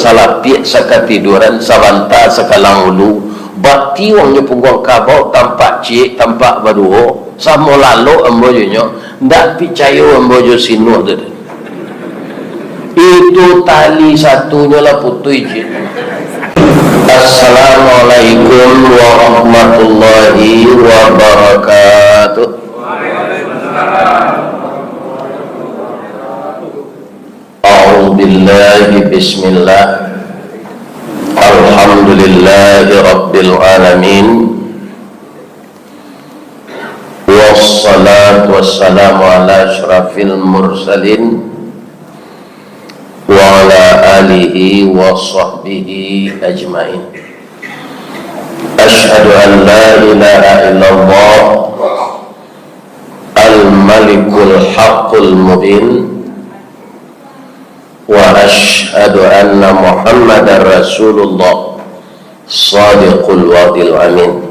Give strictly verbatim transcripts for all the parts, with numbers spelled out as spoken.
Salapiak sakatiduran, sabanta sakalang ulu, batiuang jo pungguang kabau, tampak ciek, tampak baduo, samo lalok ambo jo inyo, ndak picayo ambo jo si Nuh tu. Itu tali satunyo lah putuih ciek. Assalamualaikum warahmatullahi wabarakatuh. A'udzubillahi, bismillah. Alhamdulillahi rabbil alamin. Wassalatu wassalamu ala asyrafil mursalin wa ala alihi wa sahbihi ajmain. Asyhadu an la ilaha illallah al-malikul haqqul mubin. Wa asyhadu anna Muhammadar Rasulullah, shadiqul wa'dil amin.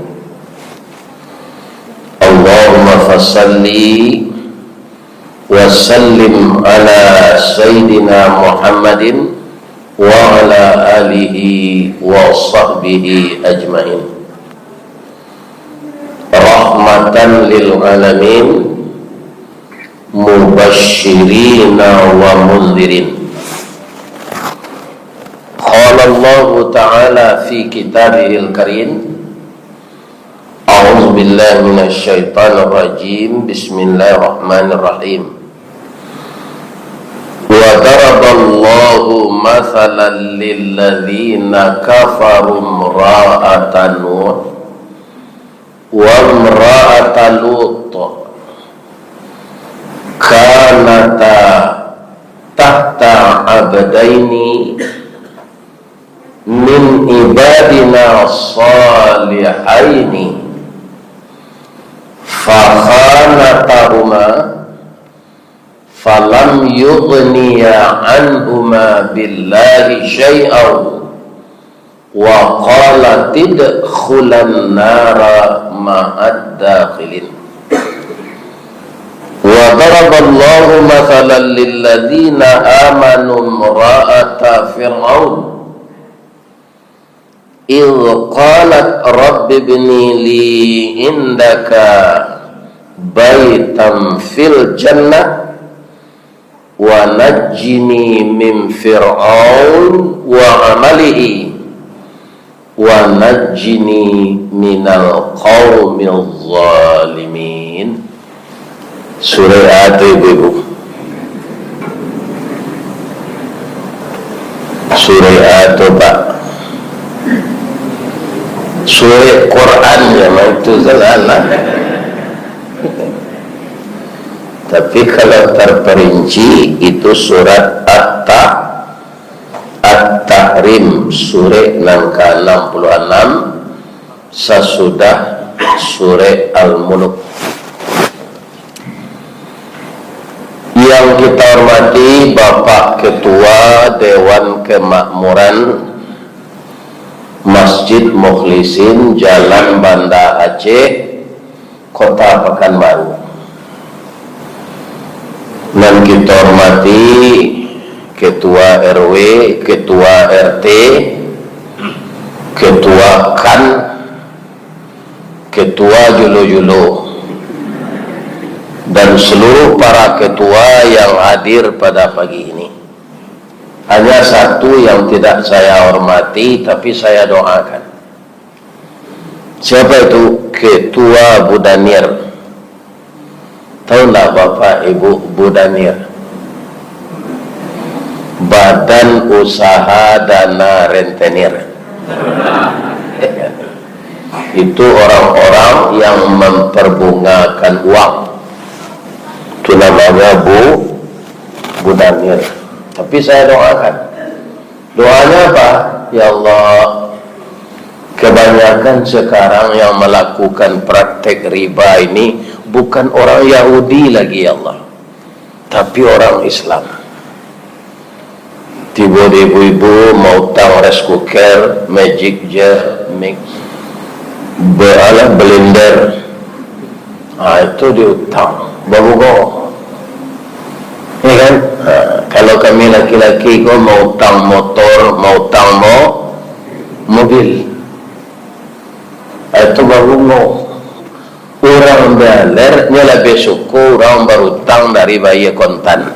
Allahumma fasalli wa sallim ala Sayyidina Muhammadin wa ala alihi wa sahbihi ajmain. Rahmatan lil alamin, mubasyirina wa munzirin. Qala Allahu ta'ala fi kitabihil karim, a'udzubillahi minasy syaithanir rajim, bismillahirrahmanirrahim. Wa daraballahu mathalan lilladzina kafaru imra'ata Nuh wa imra'ata Lut kanata tahta abdaini min ibadina shalihaini fakhanatahuma falam yughniya anhuma billahi syai'an wa qala idkhulan nara ma'ad dakhilin. Wa daraballahu mathalan lilladzina amanu imra'ata Fir'aun idh qalat rabbibni li indaka baitan fil jannah wa najjini min Fir'aun wa amalihi wa najjini minal qaumil zalimin. Surek a tu, ibu-ibu? Surek a tu, Pak? Surek Quran ya, mah itu salah. Tapi kalau terperinci, itu surat At-Ta-, At-Tahrim, surek nan ka anam puluah anam, sasudah surek Al-Muluk. Yang kita hormati Bapak Ketua Dewan Kemakmuran Masjid Mukhlisin, Jalan Banda Aceh, Kota Pekanbaru. Nan kita hormati Ketua R W, Ketua R T, Ketua kan, Ketua Julo-Julo, dan seluruh para ketua yang hadir pada pagi ini. Hanya satu yang tidak saya hormati, tapi saya doakan. Siapa itu? Ketua Budanir. Tahu ndak Bapak Ibu Budanir? Badan Usaha Dana Rentenir. Itu orang-orang yang memperbungakan uang. Itu namanya Bu-, Budanir. Tapi saya doakan. Doanya apa? Ya Allah, kebanyakan sekarang yang melakukan praktek riba ini bukan orang Yahudi lagi, ya Allah, tapi orang Islam. Tibo di ibu-ibu mautang rice cooker, magic jar, mix, be-, alah, blender. Ah, itu diutang. Babungo. Ya kan? Ha, kalau kami laki-laki ko mautang motor, mautang mo-, mobil. Ha, itu babungo. Urang baler, nyo labiah suko urang barutang dari bayia kontan.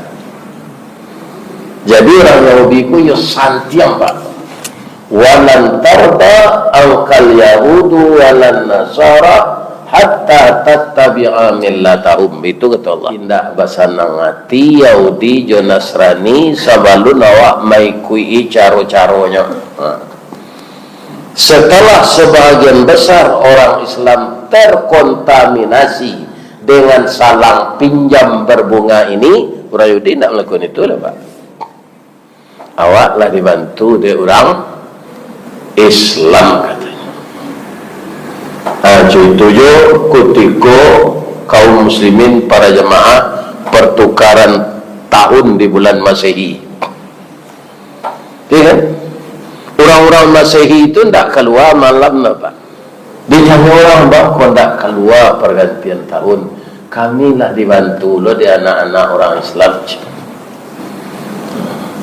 Jadi, urang Yahudi ko yo santiang, Pak. "Walan tarda angkal yahudu walan nasara hatta tattabi'a millatahum." Itu kato Allah. Indak basanang ati Yahudi jo Nasrani sabalun awak maikuik-i caro-caronyo. Ha. Setelah sebahagian besar orang Islam terkontaminasi dengan salang pinjam berbunga ini, urang Yahudi indak melakukan itu lah, Pak. Awak lah dibantu dek urang Islam, katonyo. Ha, contoh jo kutiko kaum muslimin, para jamaah, pertukaran tahun di bulan Masehi. Iya kan? Urang-urang Masehi itu ndak kalua malam, Pak. Ditanyo urang, "Baa kok ndak kalua pargantian tahun?" "Kami nak dibantu lo dek anak-anak urang Islam."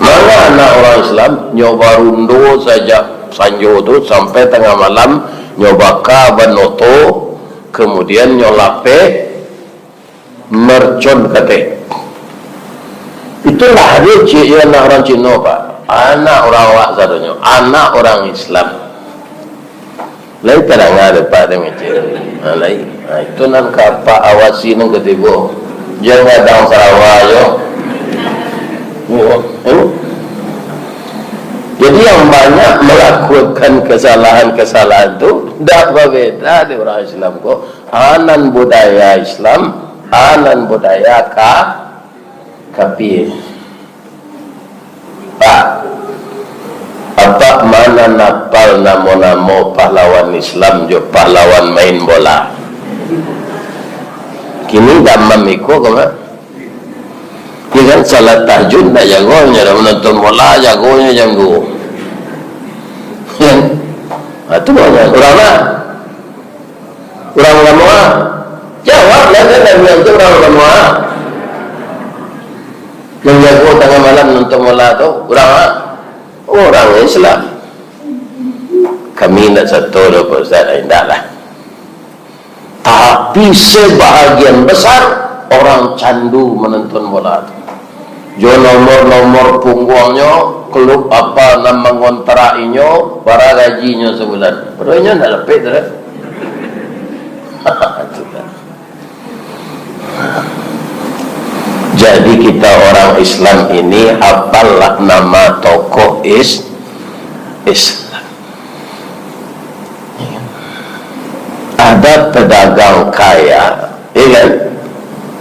Manga anak urang Islam, nyo barundo sajak sanjo tu sampai tangah malam, nyo baka ban oto, kemudian nyo lapeh, mercon kateh. Itulah ado ciek yo anak urang Cino, Pak. Anak urang awak sadonyo, anak urang Islam. Lai tadanga dek Apak dek mangecek? Ha, lai. Ha, itu nan ka Apak awasi nan ka tibo. Jan gadang sarawa jo. Yo, eh. Jadi, yang banyak melakukan kesalahan-kesalahan tu ndak babeda dek urang Islam ko. A nan budaya Islam, a nan budaya ka-, kapie. Pak, Apak ma nan apal namo-namo pahlawan Islam jo pahlawan main bola? Kini zaman iko ko, Pak. Iyo kan, salat tahajud ndak jagonyo, dah manonton bola jagonyo jam duo. Kan? Ha, tu banyak. Urang ma? Urang Lamoa? Jawablah, kan, Nabi tu urang Lamoa. Nan jago tangah malam nonton bola tu, urang ma? Urang Islam. Kami indak sato doh, Pak Ustaz. Indaklah. Tapi sebahagian besar orang candu manonton bola tu. Jo nomor-nomor pungguangnyo, klub apa nan mangontrak inyo, bara gajinyo sabulan. Padahal inyo ndak dapek tu, kan? Jadi, kita orang Islam ini apallah nama tokoh is-, Islam. Ada pedagang kaya, ya kan?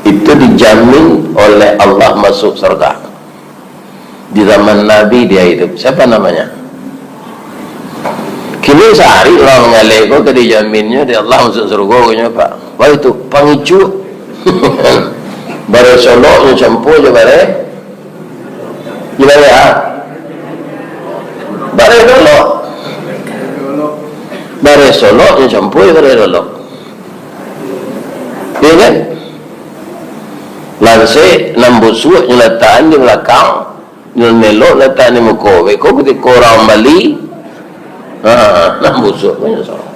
Itu dijamin oleh Allah masuk surga. Di zaman Nabi dia hidup. Siapa namanya? Kini sahari urang mangaleh ko ka dijaminnyo dek Allah masuk surga, ko nyo, Pak. Baru tu, pangicuah. Bareh soloknyo campur jo bareh Gimana, ha? Bareh dolok. Bareh solok nyo campur jo bareh dolok. Iyo kan? Lansek nan busuak nyo latakan di balakang, nan elok latakan di muko. Beko kutiko urang bali, ha, nan busuak ko nyo solok.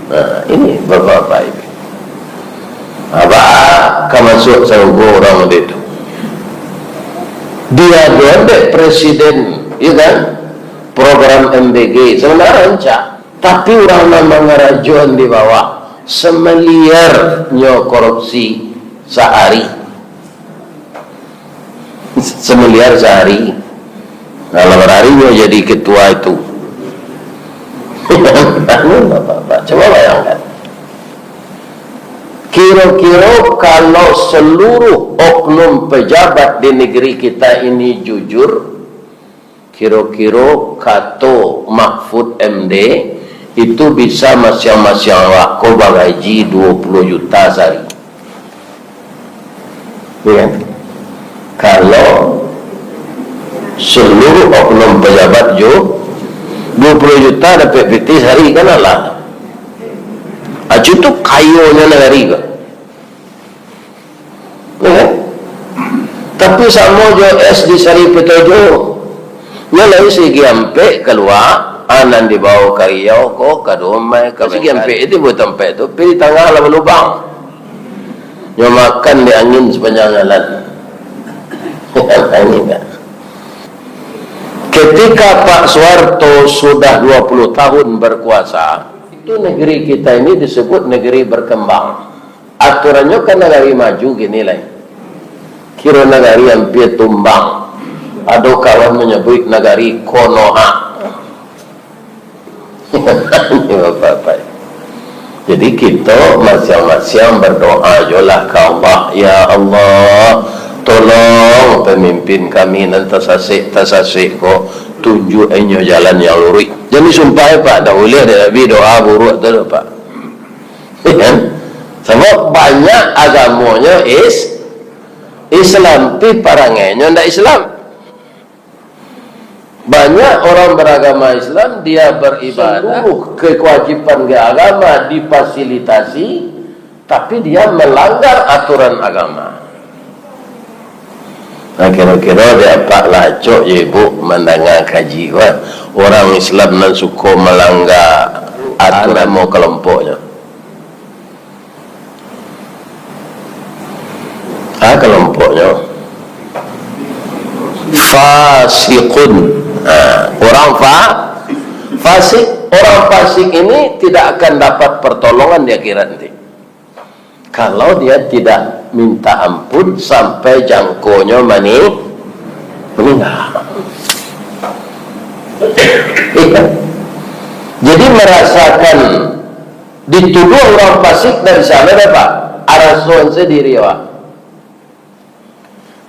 Nah, ini bapak-bapak ini. Abah ka masuak sarugo urang model tu. Diadoan dek presiden, ya kan? Program M B G, sabananyo rancak. Tapi urang nan mangarajoan di bawah, samiliar nyo korupsi sahari. Samiliar sahari. Nah, lah barari nyo jadi ketua itu. Anu, Bapak-bapak, coba bayangkan. Kiro-kiro kalau seluruh oknum pejabat di negeri kita ini jujur, kiro-kiro kato Mahfud M D, itu bisa masiang-masiang awak ko bagaji duo puluah juta sahari. Ya kan? Kalau seluruh oknum pejabat jo duo puluah juta dapek pitih sahari, kan alah. Acu tu kayonyo nagari ko. Ya kan? Tapi samo jo es di Sari Petojo. Nyo lai sigi ampek kalua, a nan dibao ka Riau ko, ka Dumai, ka sigi ampek itu buat tampek tu, pi di tangah lah balubang. Nyo makan di angin sapanjang jalan. Angin kan. Ketika Pak Soeharto sudah dua puluh tahun berkuasa, itu negeri kita ini disebut negeri berkembang. Aturannyo kan nagari maju kini lai. Kiro nagari ampia tumbang. Ado kawan manyabuik nagari Konoha. Ini bapak-bapak. Jadi, kito masiang-masiang badoa jolah ka Allah, "Ya Allah, tolong pamimpin kami nan tasasek-tasasek ko, tunjuak inyo jalan yang luruih." Jan disumpah, Pak, dak buliah dek Nabi doa buruak tu, Pak. Kan? Sabab banyak agamonyo is-, Islam, tapi parangainyo ndak Islam. Banyak orang beragama Islam, dia beribadah, seluruh kewajiban agama difasilitasi, tapi dia melanggar aturan agama. Nah, kiro-kiro dek apak lah acok jo ibu mandanga kaji ko, urang Islam nan suko malangga aturan, namo kalompoknyo? Ah, kalompoknyo. Fasikun. Ah, orang fa-, fasik. Orang fasik ini tidak akan dapat pertolongan di akhirat nanti. Kalau dia tidak minta ampun sampai jangkonyo mani-, meninggal. Iya. Jadi merasakan dituduh urang fasik dari sana dah, Pak. Arasoan sandiri, Pak.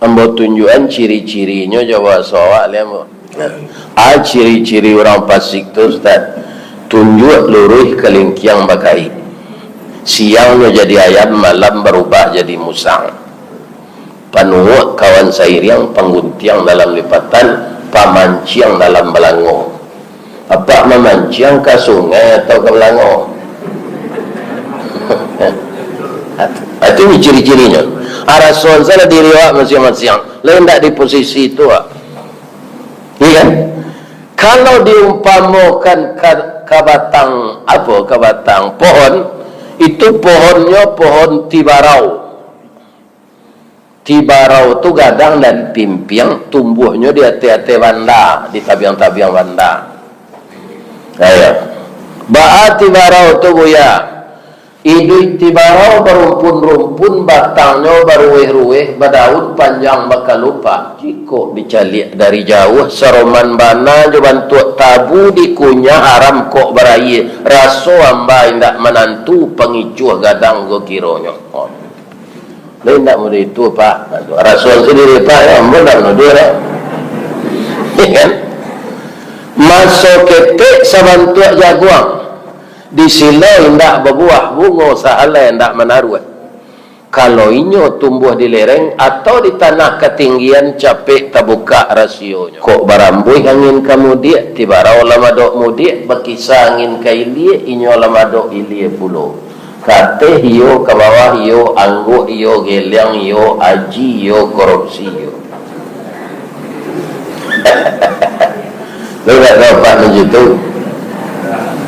Ambo tunjuakan ciri-cirinyo jo bahaso awak, liek ambo. Ah, ciri-ciri urang fasik tu, Ustaz. Tunjuak luruih kalingkiang bakaik. Siangnyo jadi ayam, malam barubah jadi musang. Panuwok kawan sairiang, pangguntiang dalam lipatan, pamanciang dalam balango. Apak mamanciang ka sungai atau ka balango? Itu ciri-cirinyo. Arasoan salah diri awak masiang-masiang. Lai ndak di posisi itu, Pak. Iya kan? Kalau diumpamokan ka, ka batang, apo, ka batang pohon, itu pohonnyo pohon tibarau. Tibarau tu gadang dari pimpiang, tumbuahnyo di ateh-ateh banda, di tabiang-tabiang banda. Ayo. Baa tibarau tu, Buya? Iduik tibarau barumpun-rumpun, batangnyo baruweh-ruweh, badaun panjang bakalupak. Jikok dicaliak dari jauah, saroman bana jo bantuak tabu, dikunyah haram kok baraia. Raso amba indak manantu, pangicuah gadang ko kironyo. Oh. Lai indak mudah itu, Pak. Rasul sandiri, Pak, ya ampun, dah mudah, dah. Iya kan? Maso ketek sabantuak jaguang, disilo indak babuah, bungo sahalai indak manaruah. Kalau inyo tumbuah di lereng atau di tanah katinggian, capek tabukak rasionyo. Kok barambuih angin ka mudiak, tibarau lah madok mudiak, bakisa angin ka ilia, inyo lah madok ilia pulo. Ka ateh iyo, ka bawah iyo, angguak iyo, geliang iyo, aji iyo, korupsi iyo. Lo dak dapat macam tu?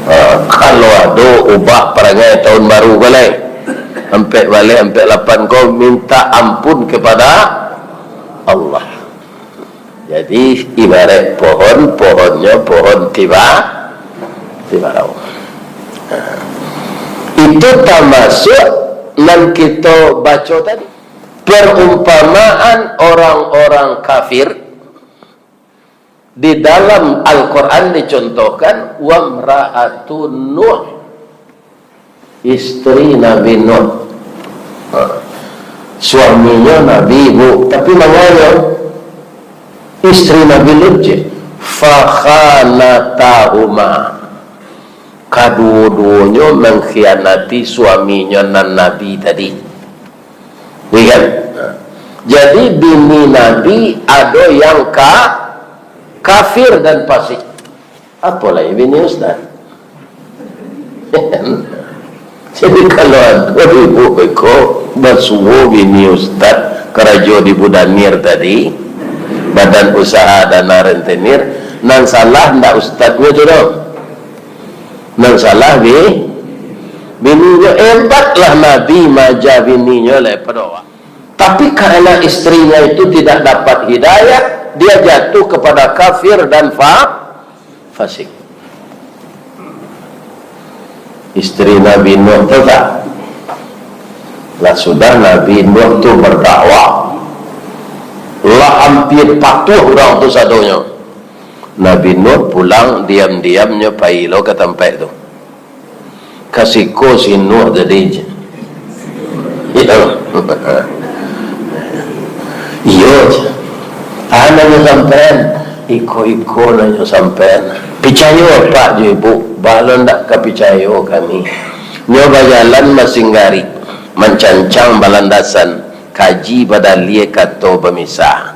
Ha, kalau ado ubah parangai tahun baru ko lai, ampek baleh, ampek lapan ko, minta ampun kepada Allah. Jadi, ibarat pohon, pohonnyo pohon tiba-, tibarau. Nah, itu tamasuak nan kito baco tadi. Perumpamaan orang-orang kafir di dalam Al-Quran dicontohkan, "Wamra'atu Nuh." Istri Nabi Nuh. Ha. Suaminyo Nabi, Bu. Tapi manganyo istri Nabi Lut je. Fakhanatahuma. Kaduo-duonyo mangkhianati suaminyo nan Nabi tadi. Iya kan? Ha. Jadi, bini Nabi ado yang ka-, kafir dan fasik. Apo lai bini ustaz? Jadi, kalau ado ibu beko basuo bini ustaz, Karajo di Budanir tadi, Badan Usaha Dana Rentenir, nan salah ndak ustadnyo tu doh. Nan salah bi-, bininyo. Hebatlah Nabi maaja bininyo lai pado awak. Tapi karena istrinya itu tidak dapat hidayah, dia jatuh kepada kafir dan fa-, fasik. Istri Nabi Nuh tu tak? Lah sudah Nabi Nuh tu berdakwah, lah hampir patuh urang tu sadonyo. Nabi Nuh pulang diam-diamnyo pai lo ka tampek tu. Ka siko si Nuh tadi. Iyo. Iyo. Ah, nanyo sampean. Iko-iko nanyo sampean. Picayo apak jo ibu, baa lo ndak ka picayo kami. Nyo bajalan masinggari, mancancang balandasan, kaji badalia kato bamisah.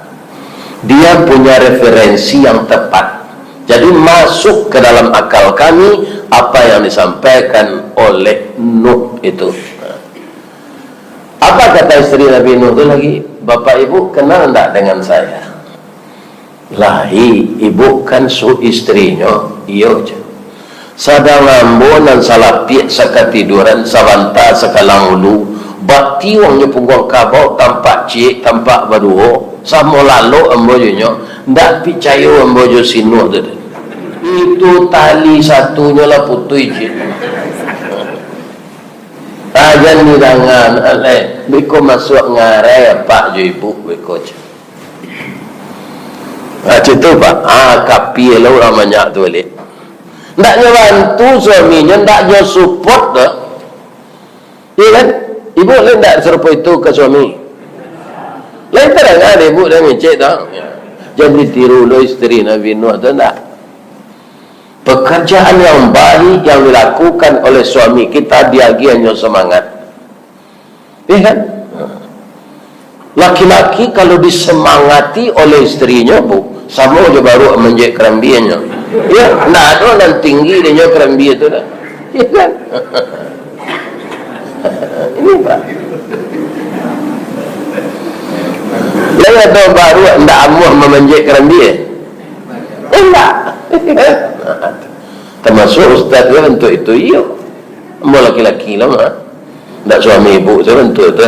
Dia punya referensi yang tepat. Jadi, masuk ke dalam akal kami apa yang disampaikan oleh Nuh itu. Apa kata isteri Nabi Nuh tu lagi? "Bapak Ibu kenal ndak dengan saya?" "Lai, Ibu kan su-, istrinyo." "Iyo," jar. "Sadang ambo nan salapiak sakatiduran, sabanta sakalang ulu, bak tiuangnyo pungguang kabau, tampak ciek, tampak baduo, samo lalok ambo jo inyo, ndak picayo ambo jo si Nuh tu." Itu tali satunyo lah putuih ciek. Ah, jan didanga, alai. Beko masuak ngarai apak jo ibu, beko, cek. Ah, cek tu, Pak. Ah, kapia lah urang banyak tu baliak. Ndak nyo bantu suaminyo, ndak nyo support doh. Iya kan? Ibu lai ndak sarupo itu ka suami? Lai tadanga dek ibu, dah mecek tu. Jan ditiru lo isteri Nabi Nuh tu, ndak. Pekerjaan yang baik yang dilakukan oleh suami kita diagiahnyo semangat. Iya kan? Laki-laki kalau disemangati oleh isterinyo, Bu, samo jo baruak manjek karambianyo. Ya, ndak ado nan tinggi dinyo karambia tu dah. Iya kan? Ini, Pak. Lai ado baruak ndak amuah mamanjek karambia? Indak. Tamasuak ustaz tu bantuak itu, iyo. Ambo laki-laki lah, mah. Ndak suami ibu tu bantuak tu.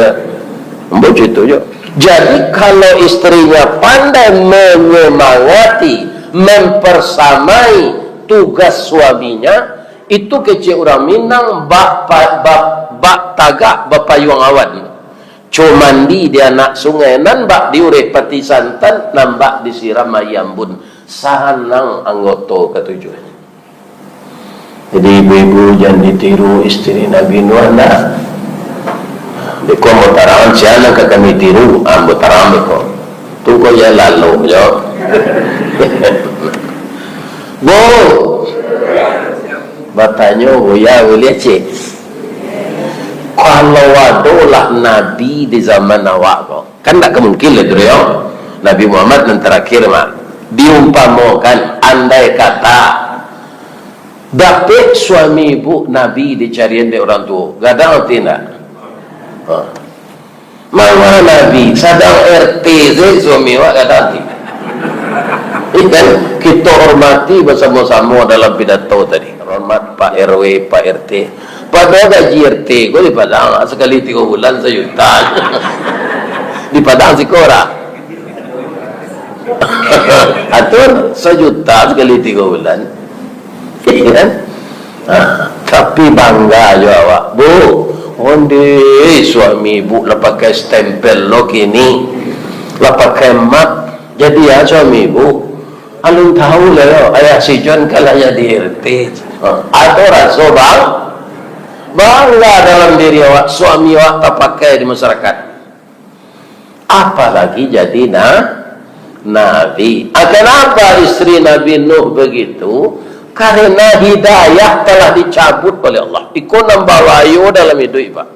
Ambo cito jo. Jadi, kalau istrinya pandai menyemangati, mempersamai tugas suaminya, itu kecek urang Minang bak pa-, bak, bak tagak bapayuang awan. Co mandi di anak sungai, nan bak diureh pati santan, nan bak disiram aia ambun. Sanang anggoto katujuahnyo. Jadi, ibu-ibu jan ditiru isteri Nabi Nuh, ndak. Beko ambo tarang, sia nan ka kami tiru, ambo tarang beko. Tu ko jan lalok jo. Bu, batanyo, Buya, buliah, cek. Kalau adolah nabi di zaman awak ko, kan ndak ka mungkin lah tu, yo. Nabi Muhammad nan tarakhir, mah. Diumpamokan, andai kata, dapek suami ibu nabi dicarian dek urang tuo, gadang ati ndak? Ha. Manga nabi, sadang R T se suami awak gadang ati. Ikan, kito hormati basamo-samo dalam pidato tadi. Hormat Pak R W, Pak R T. Padahal gaji R T ko di Padang, sakali tigo bulan sajuta. Di Padang siko lah. Atur sajuta sakali tigo bulan. Kan? Ha, tapi bangga jo awak, Bu. Onde, suami ibu lah pakai stempel lo kini. Lah pakai map. Jadi, ya, suami ibu, alun tahu lah yo, ayah si John kan lah jadi R T. Ha, ado raso bang-, bangga dalam diri awak, suami awak tapakai di masyarakat. Apalagi jadi na-, nabi. Ah, kenapa istri Nabi Nuh begitu? Karena hidayah telah dicabut oleh Allah. Iko nan babahayo dalam iduik, Pak.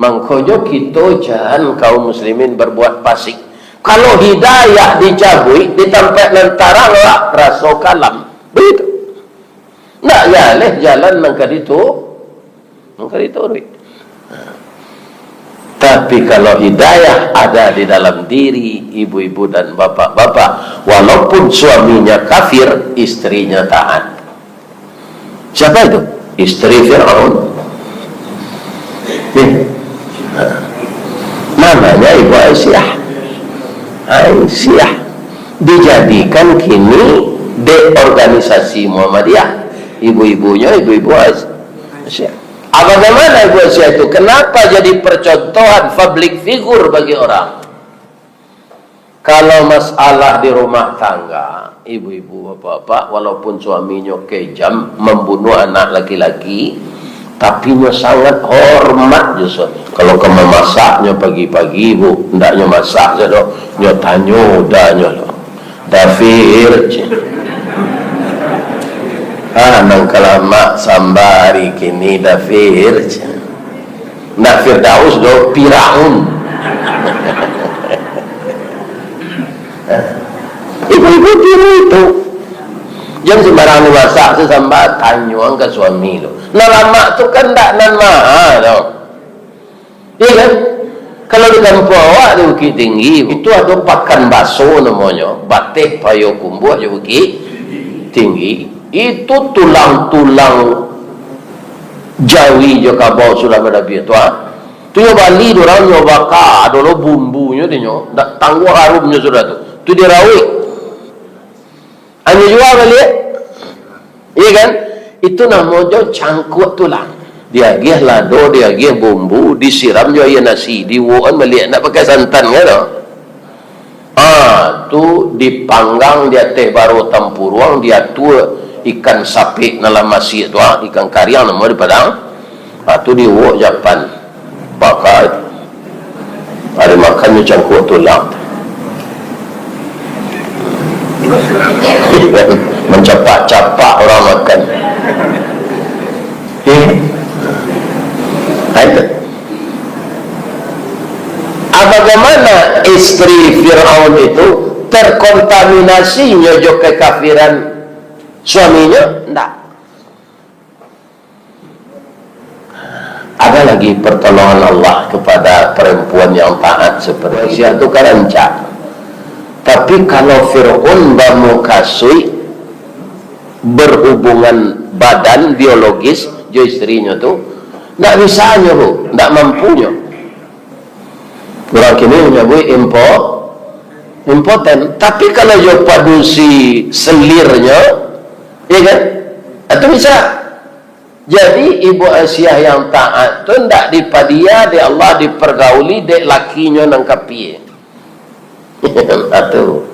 Mangkonyo kito jan kaum muslimin berbuat fasik. Kalau hidayah dicabuik, di tampek nan tarang lah raso kalam. Begitu. Ndak jaleh jalan nan ka ditu-, nan ka dituruik. Tapi kalau hidayah ada di dalam diri ibu-ibu dan bapak-bapak, walaupun suaminya kafir, istrinya taat. Siapa itu? Istri Firaun. Ya. Namanya Ibu Aisyah. Aisyah. Dijadikan kini dek organisasi Muhammadiyah. Ibu-ibunya, ibu-ibu Aisyah. Ah, bagaimana Ibu Aisyah itu? Kenapa jadi percontohan, public figure bagi orang? Kalau masalah di rumah tangga, ibu-ibu, bapak-bapak, walaupun suaminyo kejam, mambunuah anak laki-laki, tapi nyo sangat hormat jo suami. Kalau ka mamasaknyo pagi-pagi, Bu, ndak nyo masak sajo, nyo tanyo udanyo lo. "Dafir," cek. "Ah, nan ka lamak samba ari kini, Dafir," cek. Ndak Firdaus doh, Firaun. Ibu-ibu tiru itu. Jan sembarang dimasak, sasamba tanyoan ka suami tu. Nan lamak tu kan ndak nan maha tu. Iya kan? Kalau di kampuang awak di Bukittinggi, itu ado pakan baso namonyo, Bateh, Payokumbuah jo Bukittinggi. Itu tulang-tulang jawi jo kabau sudah badabiah tu, ah. Tu nyo bali dek urang, nyo baka, ado lo bumbunyo di nyo, ndak tangguang harumnyo sudah tu. Tu dirawik. Anyo jua baliak. Iya kan? Itu namonyo cangkuak tulang. Diagiah lado, diagiah bumbu, disiram jo aia nasi, diuwokan baliak, ndak pakai santan kan tu? Ah, tu dipanggang di ateh baro tampuruang, diatua ikan sapek nan lah masiak tu, ah, ikan kariang namo di Padang. Ah, tu diuwok japan. Baka itu. Ari makan nyo cangkuak tulang. Mancapak-capak urang makan. Eh? Nah, itu. Ah, bagaimana istri Firaun itu terkontaminasinyo jo kekafiran suaminyo? Ndak. Ada lagi pertolongan Allah kepada perempuan yang taat seperti itu, itu kan rancak. Tapi kalau Firaun bamukasuik berhubungan badan biologis jo istrinyo tu, ndak bisanyo, Bu, ndak mampunyo. Urang kini manyabuik impo-, impoten. Tapi kalau jo padusi selirnyo, iya kan? Itu bisa. Jadi, Ibu Aisyah yang taat tu ndak dipadia dek Allah dipergauli dek lakinyo nan kapie. Atu.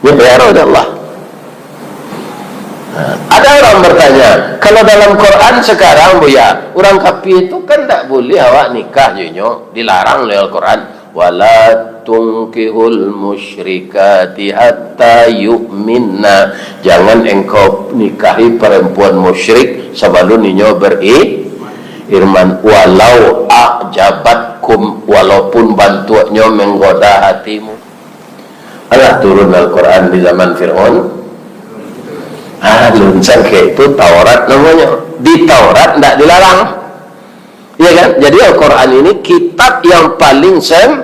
Nyo pelihara dek Allah. Ada orang bertanya, "Kalau dalam Quran sekarang, Buya, urang kapie tu kan ndak buliah awak nikah jo inyo, dilarang oleh Al-Quran." "Wala tunkihul musyrikati hatta yu'minna." Jangan engkau nikahi perempuan musyrik sabalun inyo beri-, iman. "Walau a'jabatkum," walaupun bantuaknyo menggoda hatimu. Alah turun Al-Quran di zaman Fir'aun. Ah, lunsan kayak itu Taurat namanya. Di Taurat ndak dilarang. Iya kan? Jadi Al-Quran ini kitab yang paling sem-,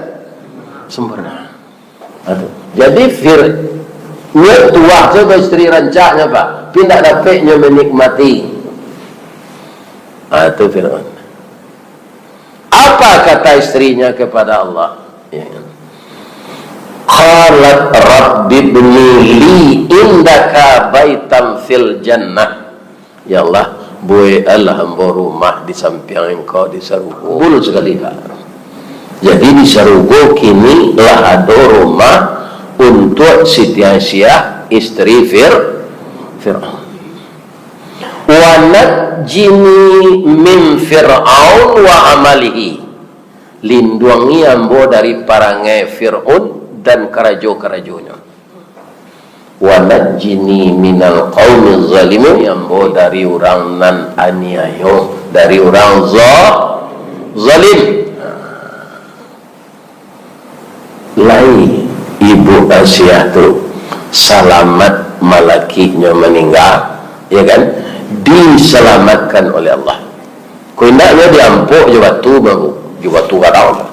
sempurna. Aduh. Jadi Fir-, nyo tuah tu istri rancaknya, Pak. Tapi ndak dapek nyo menikmati. Ah, itu Fir'aun. Apa kata istrinya kepada Allah? Ya. Qalat, "Rabbi bni li indaka baitan fil jannah." "Ya Allah, bueklah ambo rumah di sampiang Engkau di sarugo." Bul sekali, Kak. Jadi, di sarugo kini lah ado rumah untuk Siti Aisyah, istri Fir-, Fir'aun. "Wa najjini min Fir'aun wa amalihi." "Linduangi ambo dari parangai Fir'aun dan karajo-karajonyo." "Wa najjini minal qaumiz zalimin." "Ambo dari urang nan aniayo, dari urang za-, zalim." Lai Ibu Asiah tu salamat, malakinyo maningga, ya kan? Disalamatkan oleh Allah. Kok indaknyo diampok jo batu, jo batu gadang.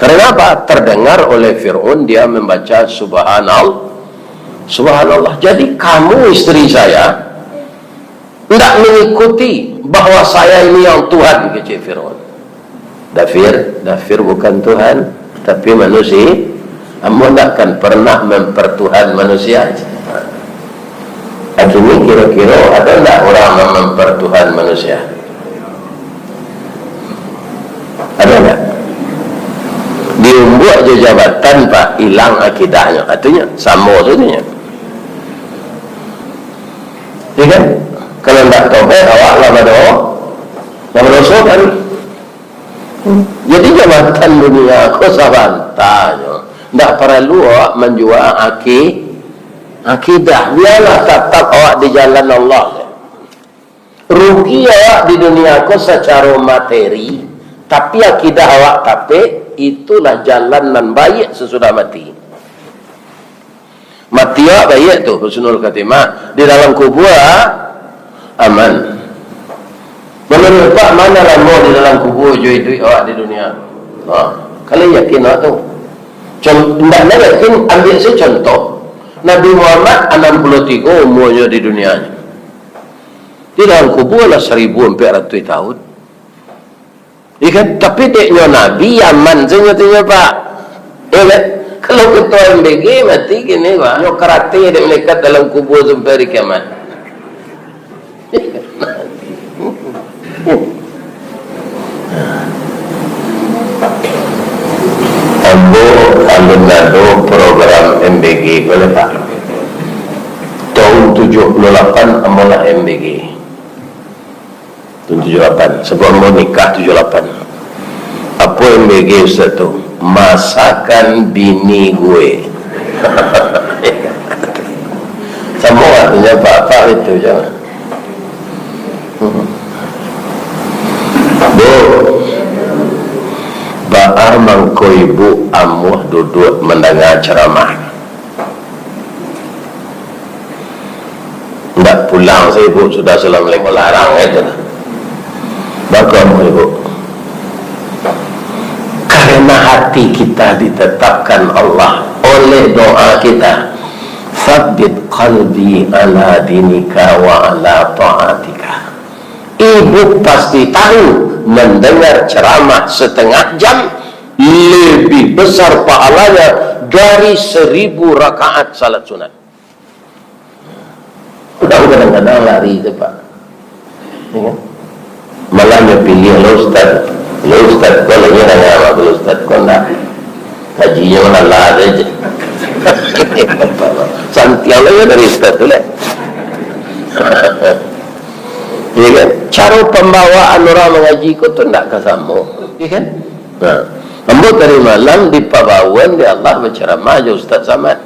Karena apa? Terdengar oleh Fir'aun, dia membaca, "Subhanal-, Subhanallah. Jadi kamu, istri saya, ndak mengikuti bahwa saya ini yang Tuhan," kecek Fir'aun. "Dafir, Dafir bukan Tuhan, tapi manusia. Ambo ndak akan pernah mempertuhan manusia." Kini kiro-kiro ado ndak urang nan mempertuhan manusia? Ado ndak? Diumbuak jo jabatan, Pak, ilang akidahnyo. Katonyo, samo sajo nyo. Ya kan? Kalau ndak tobat, awak lah bado-, lah badoso kan? Jadi jabatan dunia ko sabanta nyo. Ndak paralu awak manjua aki-, akidah. Bialah tatap awak di jalan Allah. Rugi awak di dunia ko sacaro materi, tapi akidah awak tapek, itulah jalan nan baiak sasudah mati. Mati awak baiak tu, husnul khatimah. Di dalam kubua, aman. Menurut Pak, ma nan lamo di dalam kubua jo iduik awak di dunia? Ha, kalau yakin awak tu. Con-, ndak nak yakin, ambiak sajo contoh. Nabi Muhammad anam puluah tigo umuanyo di dunia ni. Di dalam kubua lah saribu ampek ratuih tahun. Iya kan? Tapi dek nyo Nabi, aman sajo tu nyo, Pak. Iya kan? Kalau ketua M B G mati kini, Pak, nyo karate dek malaikat dalam kubua sampai hari kiamat. Ambo alun ado program M B G ko lai, Pak. Tahun tujuah puluah lapan ambo lah M B G. Tahun tujuah lapan. Sabab ambo nikah tujuah lapan. Apo M B G Ustaz tu? Masakan bini gue. Samo artinyo apo-apo itu, jangan. Bu, baa mangko ibu amuah duduak mandanga ceramah? Ndak pulang se ibu sudah assalamualaikum, larang itu lah. Baa mangko ibu? Karena hati kita ditetapkan Allah oleh doa kita. Tsabbit qalbi ala dinika wa ala ta'atika. Ibu pasti tahu, mendengar ceramah setengah jam lebih besar pahalanya dari seribu rakaat salat sunat. Urang kadang-kadang lari tu, Pak. Ya kan? Malah nyo pilih lo ustaz. Lo ustaz ko lagi nanya, lo ustaz ko ndak. Kajinyo lah lah sajo. Santiang lo dari ustaz tu lah. Ya kan? Caro pambawaan urang mangaji ko tu ndak ka samo. Ya kan? Nah, ambo tadi malam dipabawaan dek Allah bacaramah jo Ustaz Samad.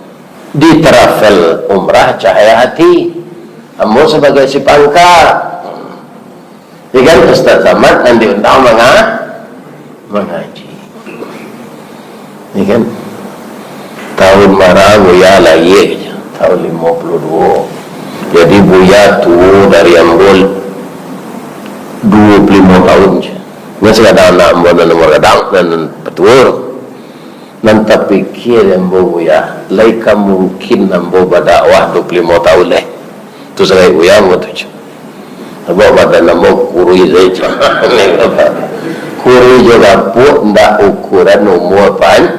Di travel umrah Cahaya Hati. Ambo sabagai si pangka. Ya kan, Ustaz Samad nan diundang manga-, mangaji. Ya kan? Tahun bara Buya lahia? Tahun limo puluah duo. Jadi Buya tuo dari ambo duo puluah limo tahun. Inyo sakadang anak ambo nan nomor gadang, nan, nan patuo. Nan tapikia ambo, Buya, lai ka mungkin ambo badakwah duo puluah limo tahun lai. Tu sagai Buya ambo tu. Sabab badan ambo kuruih sajo. Kuruih jo gapuak ndak ukuran umua pan-,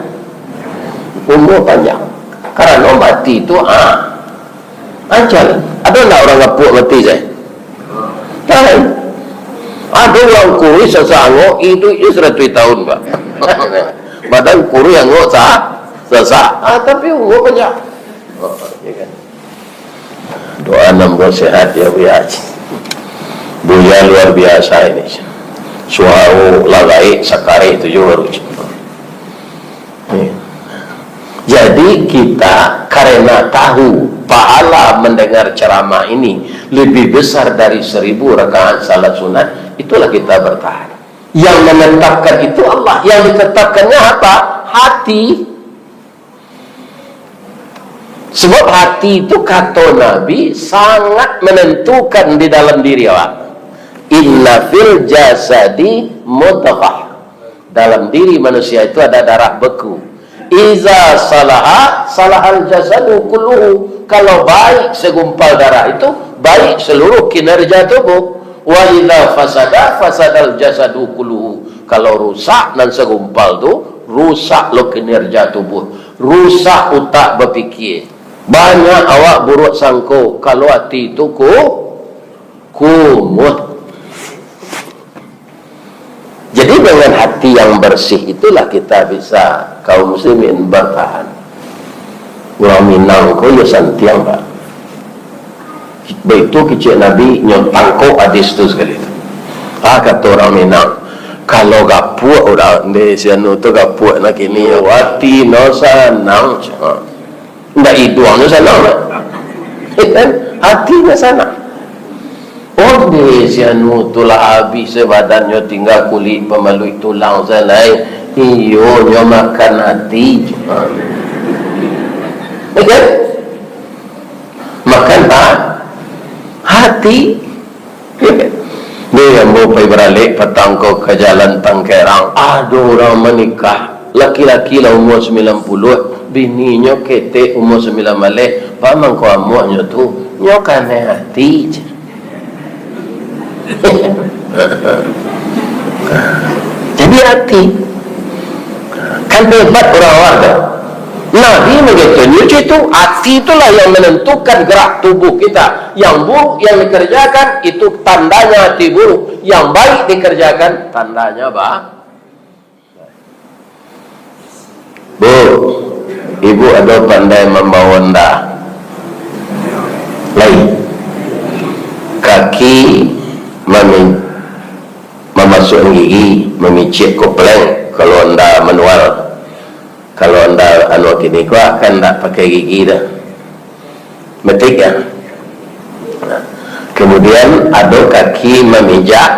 umua panjang. Karano mati tu, ah, ajal. Ado ndak urang gapuak mati, Zai? Lai. Ado urang kuruih sasak angok, iduiknyo saratuih tahun, Pak. Badan kuruih, angok sa-, sasak. Ah, tapi umua panjang. Oh, ya kan? Doa nan buat sehat ya, Buya. Buya luar biasa ini. Suaro lah gaek, sakareh tu juo baru. Ya. Jadi, kita karena tahu pahala mendengar ceramah ini lebih besar dari seribu rakaat salat sunat, itulah kita bertahan. Yang menetapkan itu Allah. Yang ditetapkannya apa? Hati. Sebab hati itu, kato Nabi, sangat menentukan di dalam diri awak. "Inna fil jasadi mudghah." Dalam diri manusia itu ada darah beku. Iza salaha, salahal jasadu kulluhu. Kalau baik segumpal darah itu, baik seluruh kinerja tubuh. Wa iza fasada, fasadal jasadu kulluhu. Kalau rusak nan segumpal tu, rusak lo kinerja tubuh. Rusak utak bapikir. Banyak awak buruak sangko, kalau ati tu ku-, kumuh. Jadi, dengan hati yang bersih itulah kita bisa, kaum muslimin, bertahan. Urang Minang ko yo santiang, Pak. Baitu kecek Nabi, nyo tangkok hadis tu sakali tu. Ah, kato urang Minang, "Kalau gapuak urang, ndeh, si anu tu gapuak nak kini, yo, ati no sanang." Ha. Ndak iduangnyo sanang, kan? Hatinyo sanang. Ondeh, si anu tu lah abih se badannyo, tingga kulik pamaluik tulang se lai. Iyo, nyo makan ati. Ya kan? Makan ha-, hati. Deh, ambo pai baralek patang ko ka Jalan Tangkerang. Ado urang manikah, laki-laki lah umua sambilan puluah, bininyo ketek umua sambilan baleh. Baa mangko amuahnyo tu? Nyo kanai ati, ceh. Jadi ati. Kan hebat urang awak tu. Nabi mangatokan itu, ati itulah yang menentukan gerak tubuh kita. Yang buruk yang dikerjakan, itu tandanya ati buruk. Yang baik dikerjakan, tandanya ba-, Bu, ibu ado pandai mambawa onda? Lai. Kaki mami-, mamasuakan gigi, mamicik kopleng, kalau onda manual. Kalau onda anu kini ko kan ndak pakai gigi dah. Metik ya. Kemudian ado kaki mamijak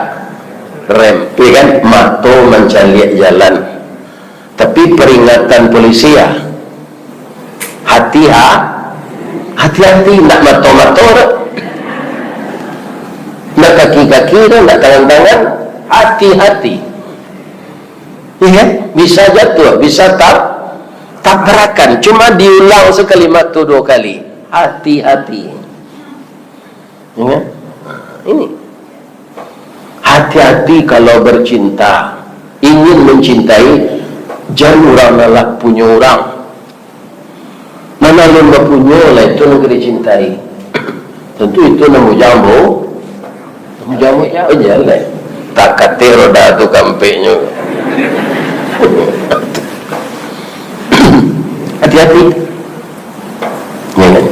rem, ya kan? Mato mancaliak jalan. Tapi peringatan polisi ya. Hati ha-, hati-hati, ndak mato-mato dah. Ndak kaki-kaki dah, ndak tangan-tangan. Hati-hati. Iya, bisa jatuh, bisa tab-, tabrakan. Cuma diulang sekalimat tu dua kali. Hati-hati. Ingat? Ini. Hati-hati kalau bercinta. Ingin mencintai, jan urang nalak punyo urang. Nan alun bapunyo lah, itu nan ka dicintai. Tantu itu nan bujang, Bu. Bujang-bujang aja lah. Tak katik roda tu kampeknyo. Hati-hati. Ya kan?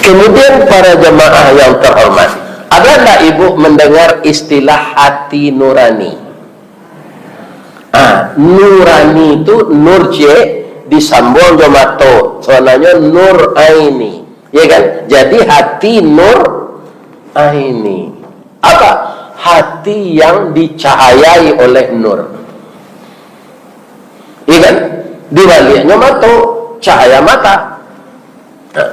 Kemudian, para jamaah yang terhormat, ada ndak ibu mendengar istilah hati nurani? Ah, nurani tu nur ciek disambuang jo mato, sabananyo nur aini. Ya kan? Jadi hati nur aini. Apa? Hati yang dicahayai oleh nur. Ya kan? Dibaliaknyo mato, cahaya mata. Nah,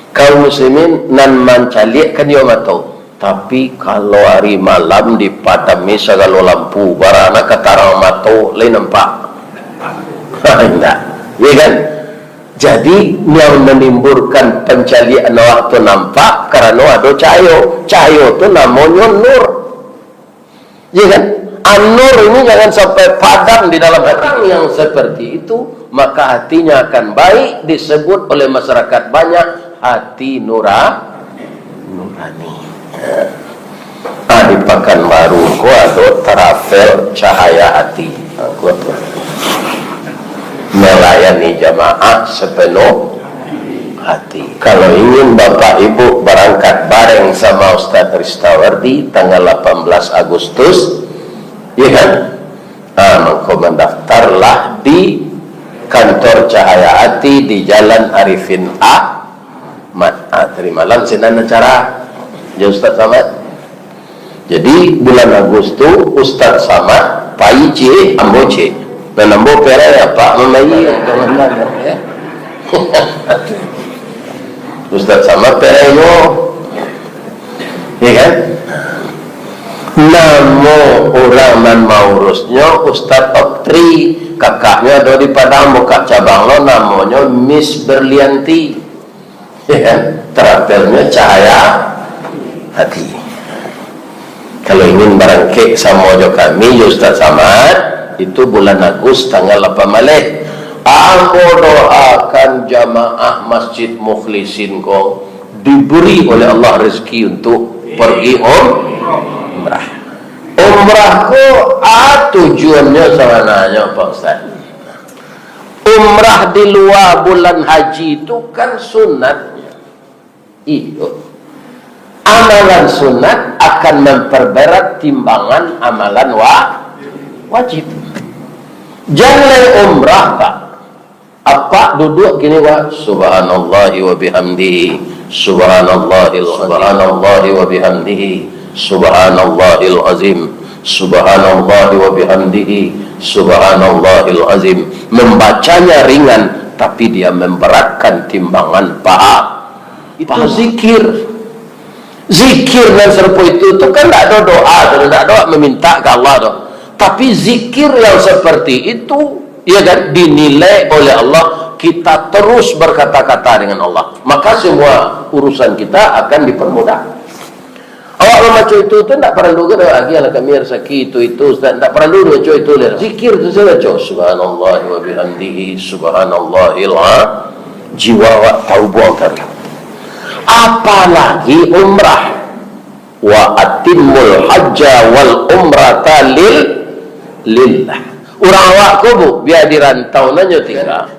kaum muslimin nan mancaliak kan iyo mato. Tapi kalau ari malam dipadami sagalo lampu, bara nak ka tarang mato lai nampak? Indak. Ya kan? Jadi, yang menimbulkan pancaliakan awak tu nampak karano ado cahayo. Cahayo tu namonyo nur. Ya kan? An-nur ini jangan sampai padam di dalam hati. Orang yang seperti itu, maka hatinya akan baik, disebut oleh masyarakat banyak hati nura-, nurani. Ya. Ah, di Pakanbaru ko ado travel Cahaya Hati. Ah, ko tu. Melayani jamaah sepenuh hati. Kalau ingin Bapak Ibu barangkat bareng sama Ustaz Ristawardi tanggal lapan belas Agustus, ya kan? Ah, mangko mandaftarlah di kantor Cahaya Hati di Jalan Arifin Ahmad. Ah, tadi malam sinan acara jo Ustaz Samad. Jadi, bulan Agustus, Ustaz Samad pai ciek, ambo ciek. Nan ambo perai apak mamai, ya. Ustaz Samad perai juo. Ya kan? Namo urang Nan maurusnyo Ustadz Oktri, kakaknyo ado di Padang, buka cabang lo, namonyo Miss Berlianti. Ya kan? Terampilnyo Cahaya Hati. Kalau ingin barangkek samo jo kami, jo Ustaz Samad, itu bulan Agus tanggal lapan baleh. Ambo doakan jamaah Masjid Mukhlisin ko diberi oleh Allah rezeki untuk pergi um-, umrah. Umrah ko, a, tujuannyo sabananyo, Pak Ustaz? Umrah di lua bulan haji tu kan sunat. Iyo. Amalan sunat akan memperberat timbangan amalan wa-, wajib. Jan lai umrah, Pak. Apak duduak kini, Pak. Subhanallahi wa bihamdihi. Subhanallahil, subhanallahi wa bihamdihi. Subhanallahil azim. Subhanallahi wa bihamdihi. Subhanallahil azim. Membacanya ringan, tapi dia memberatkan timbangan paha. Itu zikir. Zikir nan sarupo itu tu kan ndak ado doa tu, ndak ado meminta ka Allah tu. Tapi zikir yang seperti itu, ya kan, dinilai oleh Allah, kita terus berkata-kata dengan Allah, maka semua urusan kita akan dipermudah. Awak mambaco itu tu ndak paralu ka doh, "Agiahlah kami rasaki itu, itu, Ustaz." Ndak paralu baco itu lai. Zikir tu sajo baco. Subhanallah wa bihamdihi, subhanallahil a-, jiwa awak tahu buang tadi. Apalagi umrah. "Wa atimmul hajja wal umrata lil-, lillah." Urang awak ko, Bu, bia di rantau nan nyo tingga.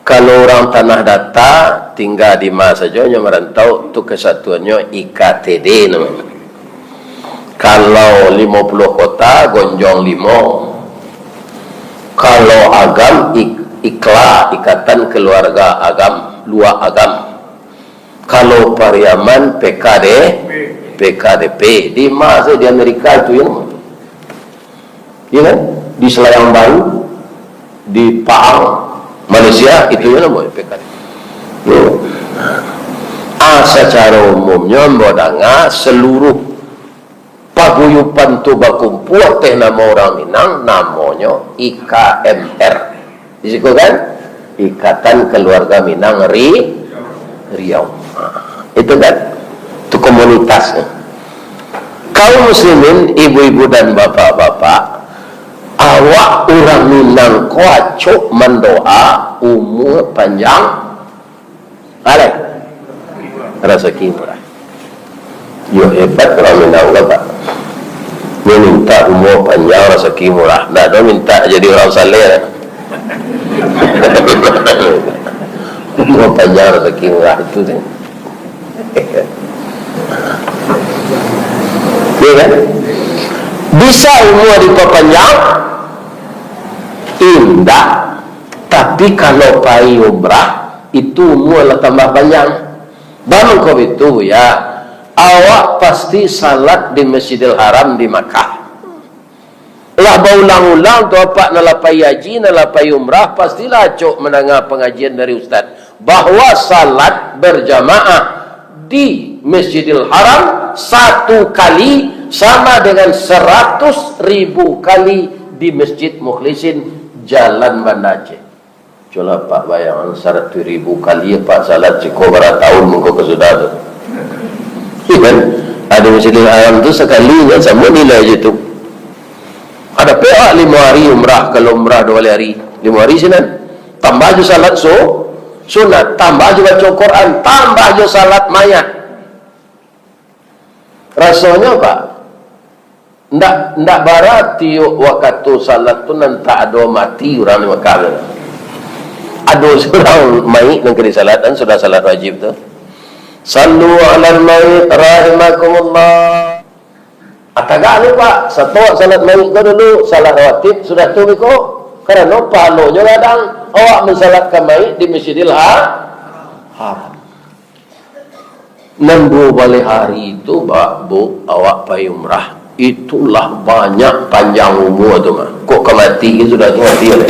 Kalau urang Tanah Data, tingga di ma sajo nyo marantau, tu kesatuannyo I K T D namonyo. Kalau Limo Puluah Kota, Gonjong Limo. Kalau Agam, Ik-, IKLA, Ikatan Keluarga Agam, Luak Agam. Kalau Pariaman, P K D, P K D P. Di ma sajo di Amerika itu, ya. Iya kan? Di Selayang Baru, di Pahang, Malaysia, itu yang namanya P K D. Yo. Ah, secara umumnya, ambo danga, seluruh paguyupan tu bakumpua teh nama urang Minang, namonyo I K M R. Di siko kan? Ikatan Keluarga Minang Ri-, Riau. Itu kan? Itu komunitasnya. Kaum muslimin, ibu-ibu dan bapak-bapak, awak urang Minang ko acok mandoa umua panjang, alai, rasaki murah. Yo, hebat urang Minang ko, Pak. Nyo minta umua panjang, rasaki murah. Ndak ado minta jadi urang saleh. Umua panjang, rasaki murah itu tu. Ya kan? Bisa umua dipapanjang? Indak. Tapi kalau pai umrah, itu umua lah tambah panjang. Bamangko itu, Buya, awak pasti salat di Masjidil Haram di Makkah. Lah baulang-ulang tu, apak nan lah pai haji, nan lah pai umrah, pastilah acok mandanga pangajian dari ustaz, bahwa salat berjamaah di Masjidil Haram satu kali sama dengan seratus ribu kali di Masjid Mukhlisin, Jalan Banda Aceh. Cubolah apak bayangkan, saratuih ribu kali apak salat siko bara taun mangko ka sudah tu. Iya kan? Ado Masjidil Haram tu sakali kan samo nilai je tu. Ado pek awak limo hari umrah, kalau umrah duo baleh hari, limo hari sinan. Tambah jo salat su-, sunat, tambah jo baco Quran, tambah jo salat mayat. Rasonyo, Pak, ndak, ndak bara tiok wakatu salat tu nan tak ado mati urang di Makkah tu. Ado surang mayik nan ka disalatan, sudah salat wajib tu. "Sallu alal mayit rahimakumullah." Ah, tagak lu, Pak. Satop salat mayik ko dulu, salat rawatib, sudah tu biko. Karano pahalonyo gadang. Awak mansalatkan mayik di Masjidil Ha-, Haram. Nan duo baleh hari tu, Pak, Bu, awak pai umrah. Itulah banyak panjang umua tu mah. Kok ka mati, sudah tu mati lah.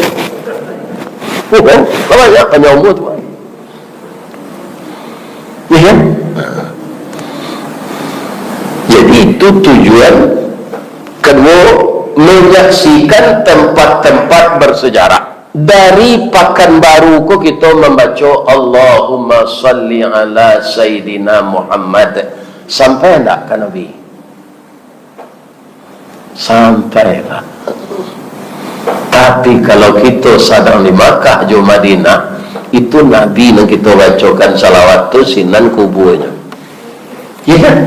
Bukan? Lah banyak panjang umua tu mah. Ya kan? Jadi, itu tujuan kan menyaksikan tempat-tempat bersejarah. Dari Pakanbaru ko kito mambaco, "Allahumma salli ala Sayyidina Muhammad." Sampai ndak ka Nabi? Sampai, Pak. Tapi, kalau kito sadang di Makkah jo Madinah, itu Nabi nan kito bacokan salawat tu, sinan kubuanyo. Iya kan?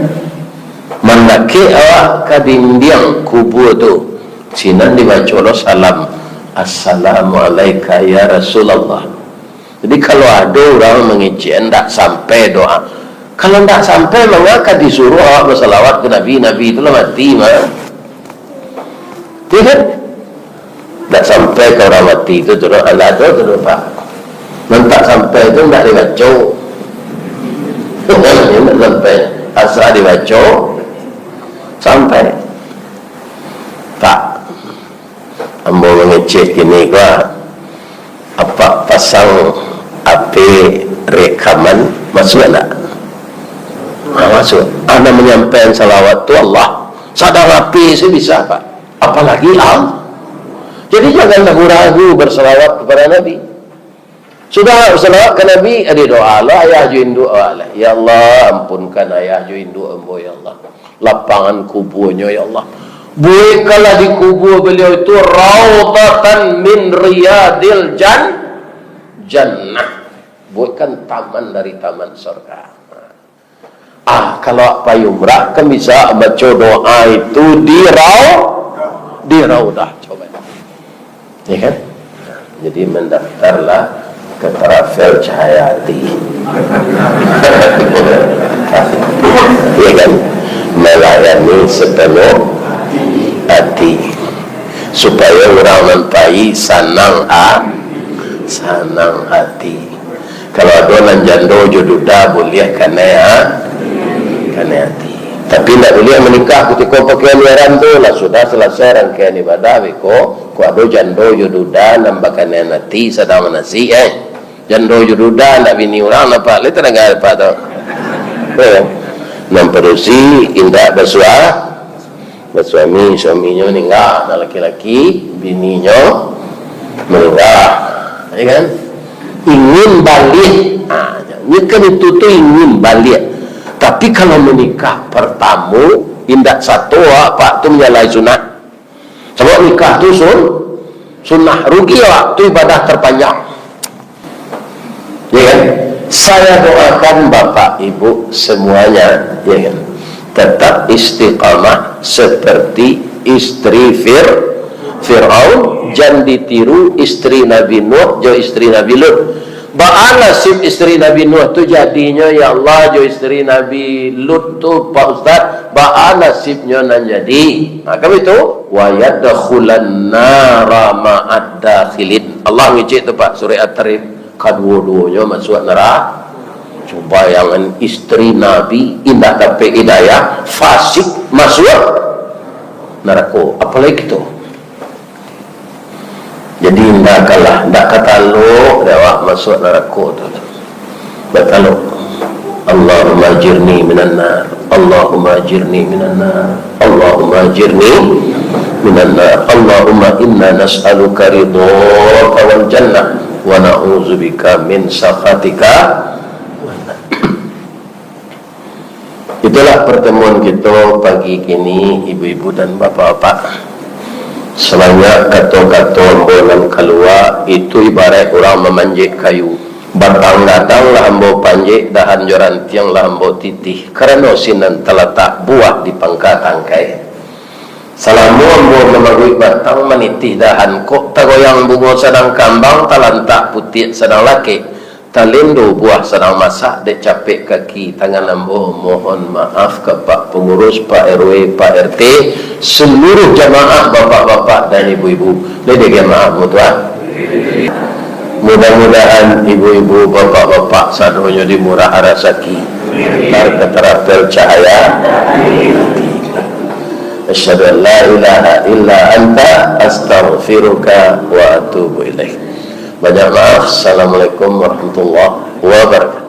Mandakek awak ka dindiang kubua tu, sinan dibaco lo salam, "Assalamu alaika ya Rasulullah." Jadi, kalau ado urang mangecek, ndak sampai doa. Kalau ndak sampai, manga ka disuruh awak basalawat ka Nabi? Nabi tu lah mati mah. Iya kan? Ndak sampai ka urang mati tu, tu doh, alah tu, tu doh, Pak. Nan tak sampai tu ndak dibaco. Ndak sampai. Asa dibaco, sampai. Tak. Ambo mangecek kini ko, apak pasang A P rekaman, masuak ndak? Ha, masuak. Anak manyampaikan salawat tu Allah, sadang A P se bisa, Pak. Apalagi am-, jadi, jangan ragu-ragu bersalawat kepada Nabi. Sudah salawat ka Nabi, ado doa lah ayah jo induak awak lah. "Ya Allah, ampunkan ayah jo induak ambo, ya Allah. Lapangan kubuanyo, ya Allah. Buatkanlah di kubua beliau itu raudhatan min riyadil jan-, jannah." Buatkan taman dari taman surga. Ah, kalau awak pai umrah, kan bisa baco doa itu di rau-, di raudah. Coba. Ya kan? Jadi, mendaftarlah ke Travel Cahaya Hati. Ya kan? Melayani sepenuh hati. Supaya urang nan pai sanang a-, sanang hati. Kalau ado nan jando jo duda, buliah kanai a-, kanai ati. Tapi, indak buliah manikah kutiko pakaian ihram tu, lah sudah salasai rangkaian ibadah, beko, kok ado jando jo duda nan bakanaian ati sadang manasik, eh. Jando jo duda, ndak bini urang, nampak lai tadanga apak tu. Eh, nan padusi indak basua-, basuami, suaminyo maningga, anak laki-laki, bininyo maningga, ya kan? Ingin baliak. Ha, nyo kan itu tu ingin baliak. Tapi kalau manikah partamo, indak sato apak tu manyalahi sunat. Sabab nikah tu sun-, sunnah. Rugi awak tu ibadah terpanjang. Ya kan? Saya doakan Bapak Ibu semuanya, ya kan, tetap istiqamah seperti istri Fir-, Firaun, jan ditiru istri Nabi Nuh jo istri Nabi Lut. Baa nasib istri Nabi Nuh tu jadinyo, ya Allah, jo istri Nabi Lut tu, Pak Ustaz? Baa nasibnyo nan jadi? Ha, kan itu? "Wa yadkhulan nara ma'ad dakhilin." Allah ngecek tu, Pak, Surat At-Tahrim. Kaduo-duonyo masuak nera-, Cubo bayangkan, istri Nabi indak dapek hidayah, fasik, masuak narako. Apalagi kito. Jadi, indak kalah, indak katalok dek awak masuak narako tu. Batalok. Allahumma ajirni minan nar. Allahumma ajirni minan nar. Allahumma ajirni minan nar. Allahumma inna nas'aluka ridhaka wal jannah wa na'udzubika min sakhatika. Itulah pertemuan kito pagi kini, ibu-ibu dan bapak-bapak. Sabanyak kato-kato ambo nan kalua, itu ibaraik urang mamanjek kayu. Batang gadang lah ambo panjek, dahan jo rantiang lah ambo titih, karano sinan talatak buah di pangka tangkai. Salamo ambo mamaguik batang, manitih dahan, kok tagoyang bungo sadang kambang, talantak putiak sadang lakek, talendo buah sadang masak, dek capek kaki tangan ambo, mohon maaf ka Pak Pangurus, Pak R W, Pak R T, seluruh jamaah, bapak-bapak dan ibu-ibu. Lai dek maaf, Tuan. Mudah-mudahan ibu-ibu, bapak-bapak, sadonyo dimurah rasaki, tar-, tarapel cahaya. Asyhadu an la ilaha illa anta, astaghfiruka wa atubu ilaik. Banyak maaf. Assalamualaikum warahmatullahi wabarakatuh.